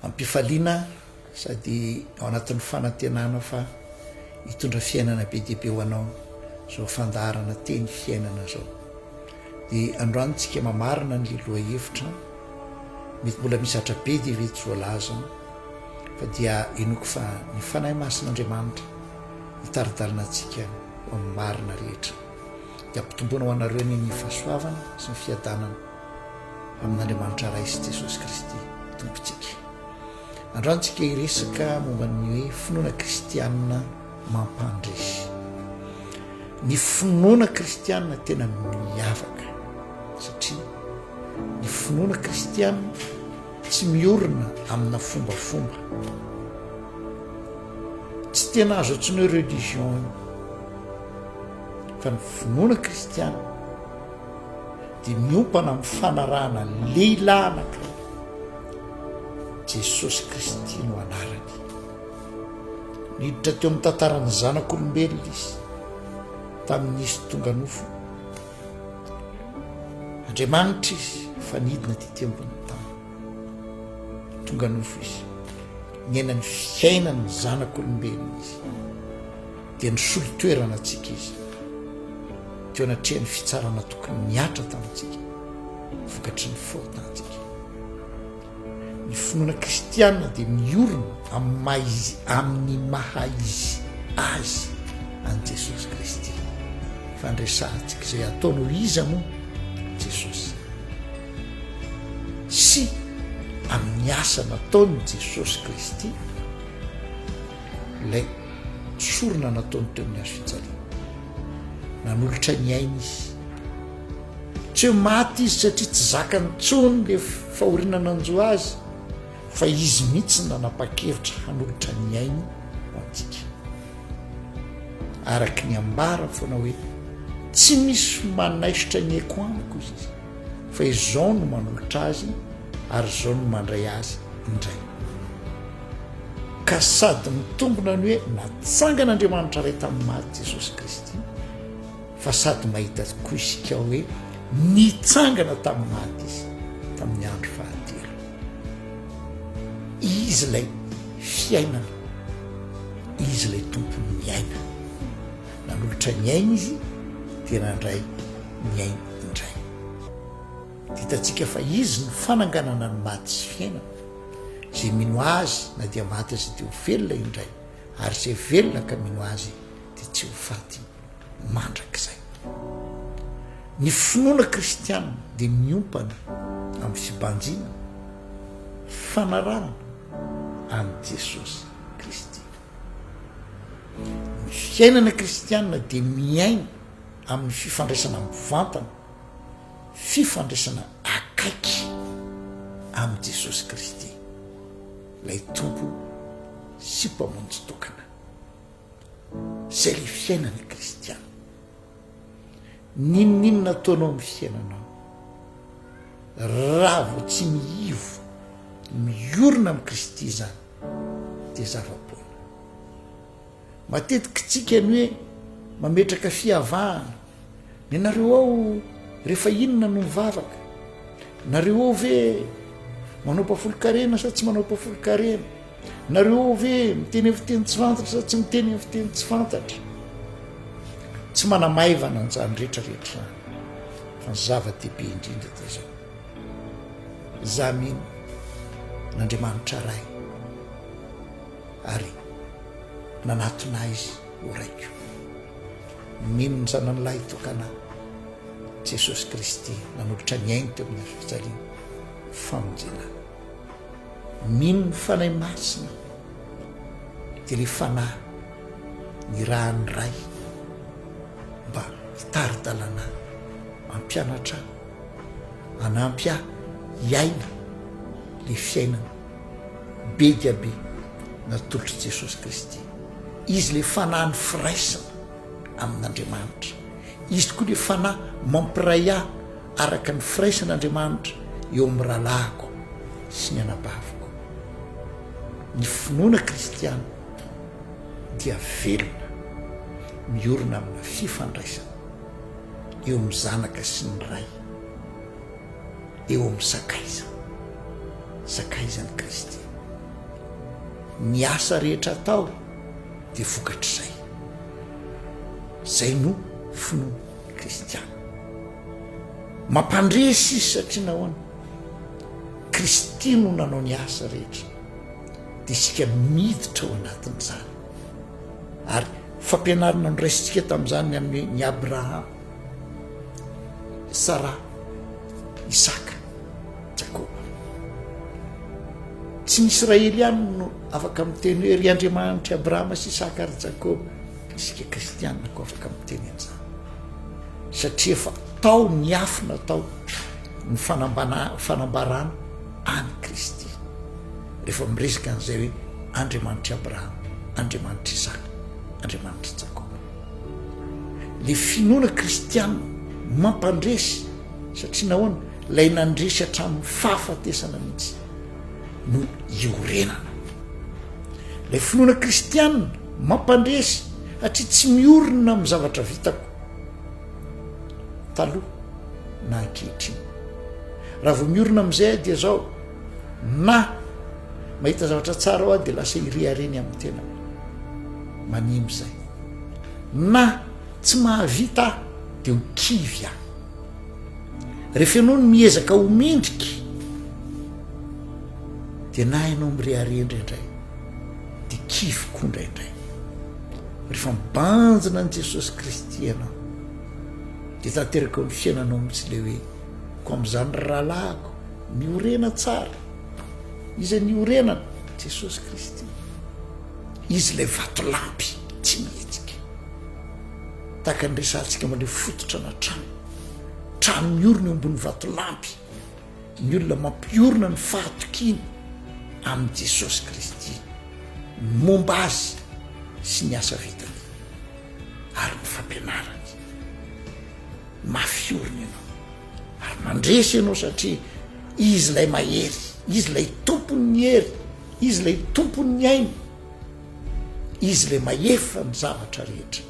Am-pifaliana sady ao anatin'ny fanantenana fa hitondra fiainana be dia be ho anao izao fandaharana teny fiainana izao. Dia androany tsika mamarina ny lohahevitra, mety mbola misy zatra be dia be tsy voalaza fa dia inoako fa ny Fanahy Masin'Andriamanitra hitari-dalana antsika ho amin'ny marina rehetra. Dia ampitomboina ho anareo anie ny fahasoavana sy ny fiadanana amin'Andriamanitra Ray sy Jesosy Kristy Tompontsika. Androany tsika hiresaka momba ny hoe finoana kristianina mampandresy. Ny finoana kristianina tena miavaka satria ny finoana kristianina tsy miorina amina fombafomba. Tsy tena azo antsoina hoe religion io fa ny finoana kristianina dia miompana amin'ny fanarahana lehilahy anankiray, Jesosy Kristy no anarany. Niditra teo amin'ny tantaran'ny zanak'olombelona izy tamin'izy tonga nofo. Andriamanitra izy fa nidina tety ambony tany. Tonga nofo izy. Niaina ny fiainan'ny zanak'olombelona izy. Dia nisolo toerana antsika izy teo anatrehan'ny fitsarana tokony nihatra tamintsika vokatry ny fahotantsika. Ny finoana kristiana dia miorina amin'ny maha izy amin'ny maha izy azy an'i Jesosy Kristy. Fandresahantsika izay ataony ho iza moa Jesosy sy amin'ny asa nataon'i Jesosy Kristy ilay sorona nataony teo amin'ny hazo fijaliana. Nanolotra ny ainy izy. Tsy hoe maty izy satria tsy zakany intsony le fahoriana nanjo azy fa izy mihitsy no nanapa-kevitra hanolotra ny ainy ho antsika. Araka ny ambara foana hoe tsy misy manaisotra ny aiko amiko izy fa izao no manolotra azy ary izao no mandray azy indray. Ka sady mitombina ny hoe natsangan'Andriamanitra Ray tamin'ny maty Jesosy Kristy fa sady mahita koa isika hoe nitsangana tamin'ny maty izy tamin'ny andro fahatelo. Izy ilay fiainana, izy ilay tompon'ny aina. Nanolotra ny ainy izy dia nandray ny ainy indray. Hitantsika fa izy no fananganana ny maty sy fiainana. Izay mino azy na dia maty aza dia ho velona indray, ary izay velona ka mino azy dia tsy ho faty mandrakizay. Ny finoana kristiana dia miompana amin'ny fibanjinana, fanarahana an'i Jesosy Kristy. Ny fiainana kristiana dia miaina amin'ny fifandraisana mivantana, fifandraisana akaiky amin'i Jesosy Kristy, ilay Tompo sy Mpamonjy tokana. Izay ilay fiainana kristiana. N'inon'inona ataonao amin'ny fiainanao, raha vao tsy miivo, miorina amin'i Kristy izany, dia zava-poana. Matetika tsika ny hoe mametraka fiavahana, ny nareo ao rehefa inona no mivavaka? Nareo ao ve manao mpafolon-karena sa tsy manao mpafolon-karena? Nareo ao ve miteny amin'ny fiteny tsy fantatra sa tsy miteny amin'ny fiteny tsy fantatra? Tsy manamaivana an'izany rehetra rehetra izany fa ny zava-dehibe indrindra dia izao, za mino an'Andriamanitra Ray ary nanatona ahy Izy ho Raiko. Mino ny Zanany Lahy tokana aho, Jesosy Kristy nanolotra ny ainy teo amin'ny hazo fijaliana ho famonjena ahy. Mino ny Fanahy Masina dia ilay Fanahy nirahan'ny Ray mba hitari-dalana ahy, hampianatra ahy, hanampy ahy hiaina ilay fiainana be dia be natolotr'i Jesosy Kristy. Izy ilay Fanahin'ny firaisana amin'Andriamanitra. Izy tokoa ilay Fanahy mampiray ahy araka ny firaisan'Andriamanitra eo amin'ny rahalahiko sy ny anabaviko. Ny finoana kristiana dia velona, miorina amina fifandraisana eo amin'ny zanaka sy ny ray, eo amin'ny sakaiza, sakaizan'i Kristy. Ny asa rehetra atao dia vokatr'izay. Izay no finoana kristiana. Mampandresy izy satria nahoana? Kristy no nanao ny asa rehetra. Dia isika miditra ao anatin'izany. Ary fampianarana noraisintsika tamin'izany ny amin'ny ny Abrahama, Saraha, Isaka, Jakoba. Tsy ny Israely ihany no afaka miteny hoe ry Andriamanitr'i Abrahama sy Isaka ary Jakoba. Isika kristianina koa afaka miteny an'izany. Satria efa tao ny afina tao ny fanambana fanambarana an'i Kristy. Rehefa miresaka an'izay hoe Andriamanitr'i Abrahama, Andriamanitr'i Isaka, Andriamanitr'i Jakoba. Le finoana kristianina mampandresy satria nahoana? Ilay nandresy hatramin'ny fahafatesana mihitsy no iorenana. Ilay finoana kristianina mampandresy satria tsy miorina amin'ny zavatra vitako taloha na ankehitriny. Raha vao miorina amin'izay aho dia zao na mahita zavatra tsara ao aho dia lasa irehareny amin'ny tena manimba izay na tsy mahavita aho dia ho kivy aho. Rehefa ianao no miezaka ho mendrika dia na ianao mirehareha indraindray dia kivy koa indraindray. Rehefa mibanjina an'i Jesosy Kristy ianao dia tanteraka eo amin'ny fiainanao mihitsy ilay hoe ko amin'izany ry rahalahiko miorena tsara. Iza niorenana? Jesosy Kristy. Izy ilay vatolampy tsy mihetsika. Tahaka ny resahantsika maneho fototra na trano. Trano miorina eo ambony vatolampy. Ny olona mampiorina ny fahatokiany amin'i Jesosy Kristy, ny momba azy sy ny asa vitany ary ny fampianarany. Mafy orina ianao ary mandresy ianao satria Izy ilay mahery, Izy ilay tompon'ny hery, Izy ilay tompon'ny aina. Izy ilay mahefa ny zavatra rehetra.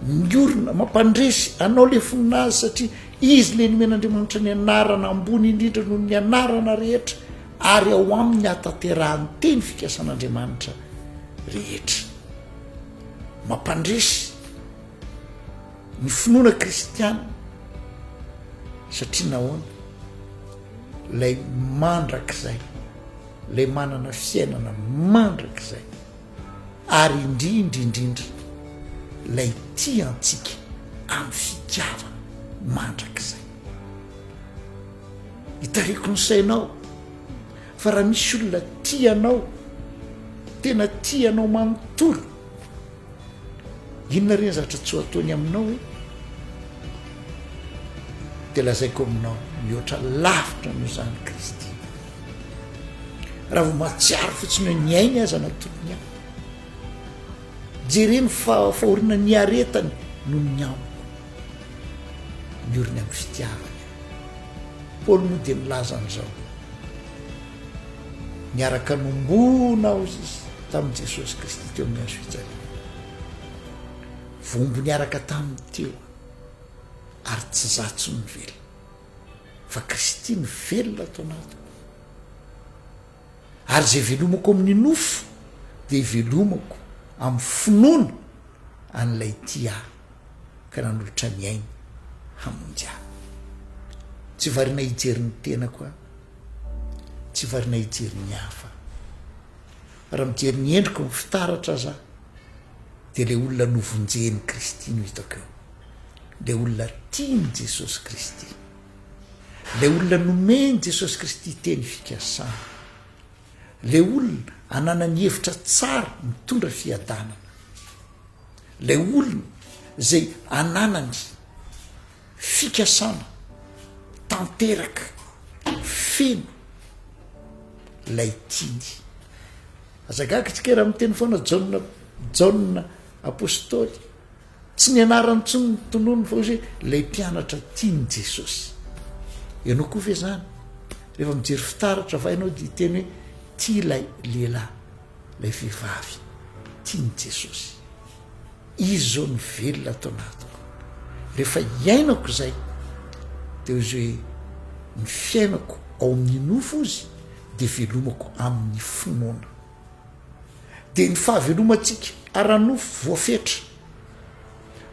Miorina, mampandresy anao lefona azy satria izy ilay nomen'Andriamanitra ny anarana ambony indrindra noho ny anarana rehetra ary ao aminy hahatanterahan'ny teny fikasan'Andriamanitra rehetra. Mampandresy ny finoana kristiana satria nahoana? Ilay mandrakizay. Ilay manana fiainana mandrakizay ary indrindra indrindra ilay tia antsika amin'ny fitiavana mandrakizay. Hitariko ny sainao fa raha misy olona tia anao, tena tia anao manontolo, Inona re ny zavatra tsy ho ataony aminao e? Dia lazaiko aminao, mihoatra lavitra noho izany Kristy. Raha vao mahatsiaro fotsiny hoe ny ainy aza natolony ahy. Jereo ny fahoriana niaretany noho ny amiko. Miorina amin'ny fitiavany. Paoly moa dia milaza an'izao. Niaraka nombona aho izy tamin'i Jesosy Kristy teo amin'ny hazo fijaliana. Vombo niaraka taminy teo ary tsy izaho intsony no velona, fa Kristy no velona ato anatiko. Ary izay velomako amin'ny nofo dia ivelomako amin'ny finoana an'ilay tia ahy ka nanolotra ny ainy hamonjy ahy. Tsy variana hijery ny tenako aho. Tsy variana hijery ny hafa. Raha mijery ny endriko amin'ny fitaratra aza aho, dia ilay olona novonjen'i Kristy no hitako eo. Ilay olona tian'i Jesosy Kristy. Ilay olona nomen'i Jesosy Kristy teny fikasana. Ilay olona ananany hevitra tsara mitondra fiadanana. Ilay olona izay ananany Fikasana tanteraka feno lay tiany. Aza gaga tsika raha miteny foana Jaona Jaona apostoly. Tsy ny anarany intsony no tononiny fa hozy hoe lay mpianatra tian'i Jesosy. Ianao koa ve zany? Rehefa mijery fitaratra va ianao dia hiteny hoe tia ilay lehilahy, ilay vehivavy tian'i Jesosy. Izy izao no velona ato anatiko. Rehefa iainako izay, dia hoy izy hoe, ny fiainako ao amin'ny nofo ozy dia velomako amin'ny finoana. Dia ny fahavelomantsika ara-nofo voafetra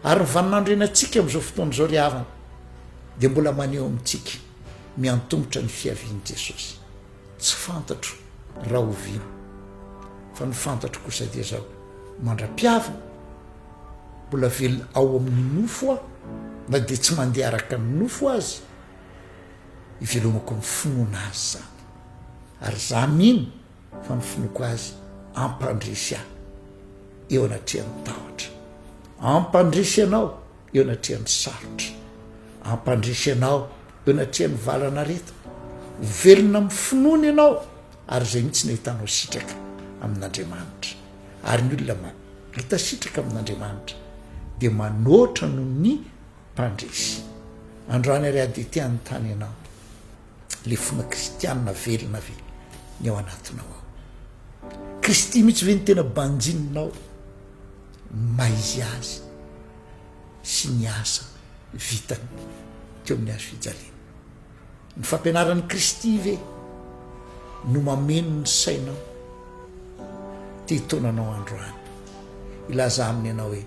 ary ny vaninandro iainantsika amin'izao fotoana izao ry havana dia mbola maneho amintsika miantomotra ny fiavian'i Jesosy. Tsy fantatro rahoviana fa ny fantatro kosa dia izao, mandra-piaviny mbola velona ao amin'ny nofo aho na dia tsy mandeha araka ny nofo aza, ivelomako amin'ny finoana azy izany. Ary za mino fa ny finoako azy hampandresy ahy eo anatrehan'ny tahotra, hampandresy anao eo anatrehan'ny sarotra, hampandresy anao eo anatrehan'ny valan'aretina. Ho velona amin'ny finoana ianao ary izay mihitsy no ahitanao sitraka amin'Andriamanitra. Ary ny olona mahita sitraka amin'Andriamanitra dia manoatra noho ny mpandresy. Androany ary aho dia te hanontany anao, le finoana kristianina velona ve ny ao anatinao ao? Kristy mihitsy ve ny tena banjininao maha izy azy sy ny asa vitany teo amin'ny hazo fijaliana? Ny fampianaran'i Kristy ve no mameno ny sainao? Te hitaona anao androany hilaza aminy ianao hoe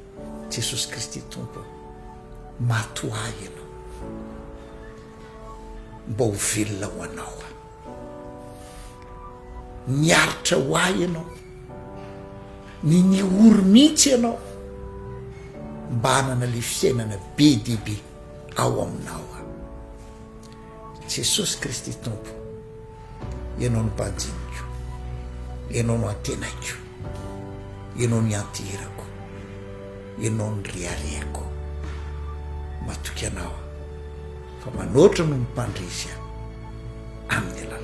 Jesosy Kristy Tompo, maty ho ahy ianao. Mba ho velona ho anao aho. Niaritra ho ahy ianao. Ny niory mihitsy ianao mba hanana le fiainana be dia be ao aminao aho. Jesosy Kristy Tompo, Ianao no mpanjiniko, Ianao no antenaiko, Ianao no ianteherako, Ianao no reharehako. Matoky Anao aho fa manoatra noho ny mpandresy aho amin'ny alalanao.